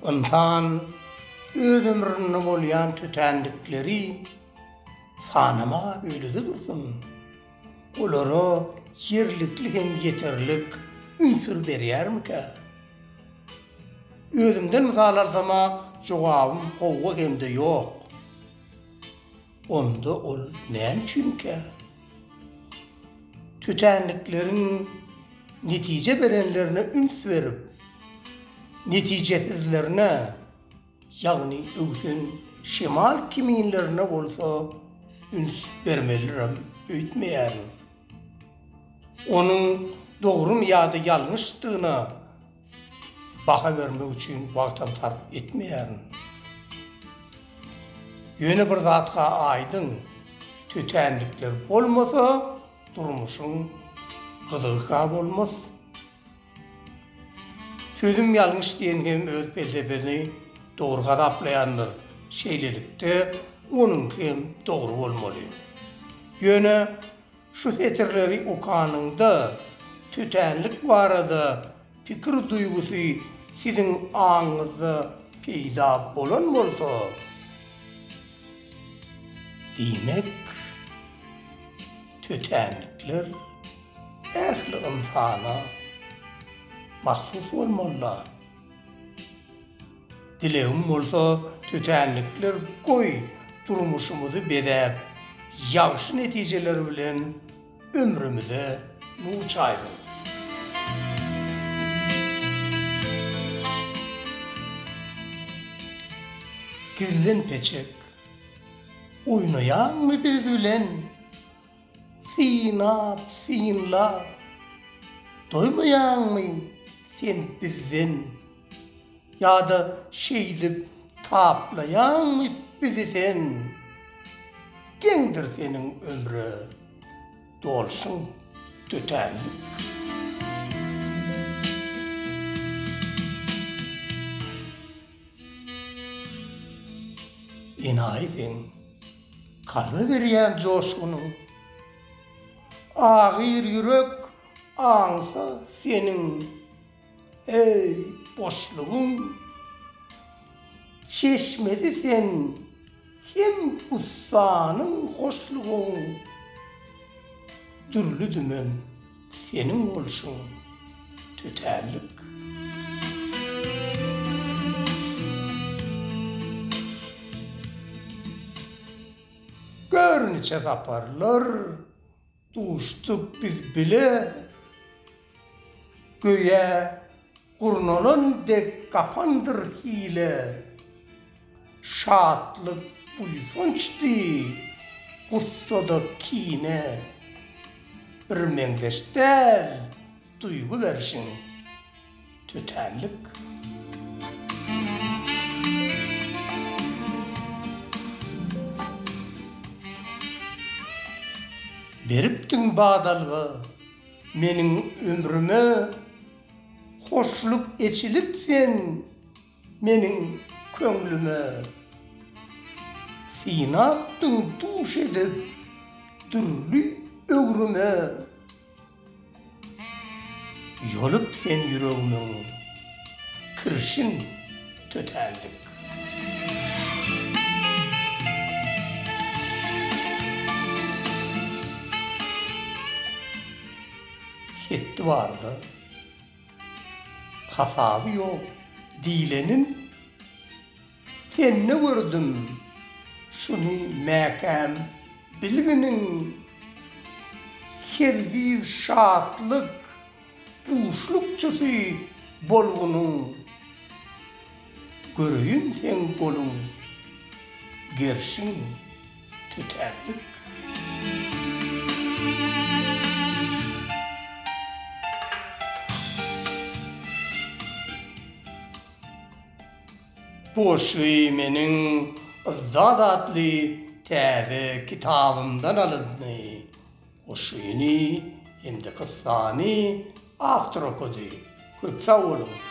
Ynsan öz ömründe bolýan tötänlikleri sanamaga beýlede dursun, olara ýerlikli hem ýeterlik ünsür berýärmikä? Özümden mysal alsam-a jogabym howwa hem-de ýok. Onda ol näme üçinkä? Tötänlikleriň netije berenlerine üns berip, netijesizlerine, ýagny öwsen şemal kiminlerine bolsa üns bermelidirem öýtmeýärin. Onuň dogrumy ýa-da ýalňyşdygyna baha bermek üçin wagtam sarp etmeýärin. Ýöne bir zat-ha aýdyň, tötänlikler bolmasa, durmuşyň gyzygy-ha bolmaz. Sözüm ýalňyş diýen hem öz pelsepesini dogry hasaplaýandyr. Şeýlelikde, onuňky hem dogry bolmaly. Ýöne Şu setirleri okanyňda, tötänlik barada pikir duýgusy siziň aňyňyzda peýda bolan bolsa, diýmek, tötänlikler ähli ynsana mahsus bolmaly-da. Dilegim bolsa tötänlikler goý durmuşymyzy bezäp, ýagşy netijeler bilen ömrümize nur çaýsyn. Gizlin peçek, oýnaýaňmy biz bilen? Synap, synlap, doýmaýaňmy sen bizden? Ýa-da şeýdip taplaýaňmy bizi sen? Geňdir seniň ömre dolşuň tötänlik. Enaýy seň kalba berýän joşgunyň. Agyr ýürek aňsa seniň Eý, boşlugyň çeşmesi sen, hem gussanyň, hoşlugyň, Dürli-dümen seniň bolşuň tötänlik. Gör niçe saparlar duşduk biz bile. Göýä gurnalan dek gapandyr hile. Şatlyk buýsançdy, gussa-da kine. Birmeňzeş däl duýgy berşiň tötänlik. Beripdiň badalga Meniň ömrüme hoşluk eçilip sen meniň köňlüme Synapdyň duş edip dürli öwrüme Ýolup sen ýüregimiň kirşin tötänlik. Hetdi barda hasaby ýok diýlenin sende gördüm şuny mäkäm bilginiň hergiz şatlyk Buşlukçysy bolgunyň, Göreýin seň goluň gerşiň tötänlik. Bu goşgy meniň Yzzat atly täze kitabymdan alyndy. Goşgyny hem-de kyssany awtor okady. Köp sag boluň!